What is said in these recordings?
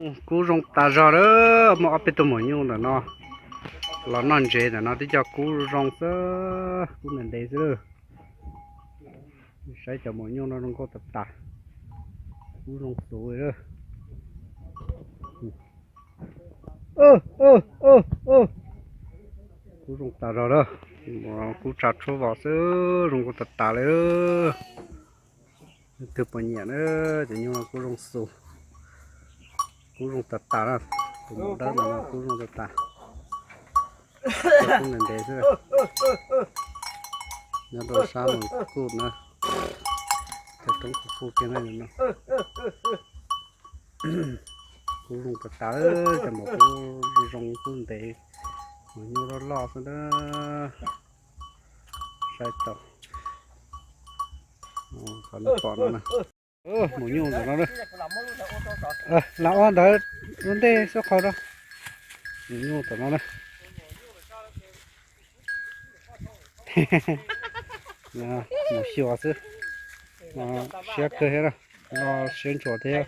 Kub zoo tas zog lawm, muaj ob peb tug maum nyuj ntawm no los noj ntses ntawm no twb coj kub zoo xwb, kub ntev ntev xwb lawm. Saib cov maum nyuj no zoo nkauj tas tas, kub zoo xwb lawm. Kub zoo tas zog lawm, kub tsa tshuaj vos xwb zoo nkauj tas tas li. Leej twg puas nyiam na, cov nyuj no kub zoo xus, kub zoo tas tas na. Tus maum dawb no kub zoo tas tas, kub ntev ntev xwb. Nyob rau sab Moos Kuj na, cov roob Kuj Kuj kiag na no. Kub zoo tas tas, cov maum kub zoo kub ntev, maum nyuj loj loj xwb na. Saib tau, qhov nej pom no na. Maum nyuj ntawm no, lam ua ntawd ua ntej xub qhau rau. Maum nyuj ntawm no na. Mus xyuas xwb, siab kawg thiab, no siab ntshua thiab.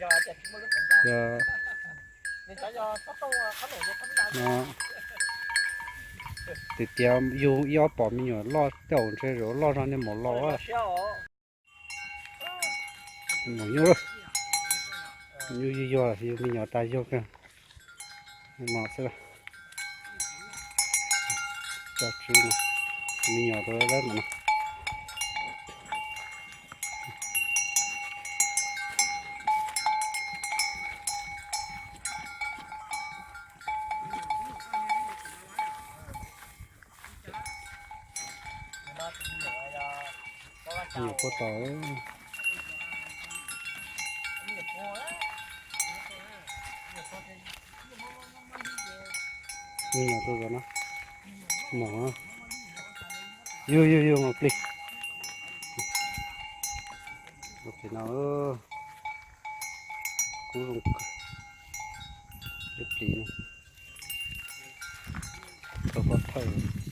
Tias tias yug ib ob pom me nyuam loj tej zaum ntshe yuav loj zog niag maum laus. Maum nyuj, nyuj yuag yuag, yug me nyuam tas yug kawg. No xwb, tso tswv me nyuam rau dawb no. Nyuam quaj tod. Nyuam tus no mom, yug yug yug mas plig. Ua plig no, kub zoo, ib plig, tau pov thawj.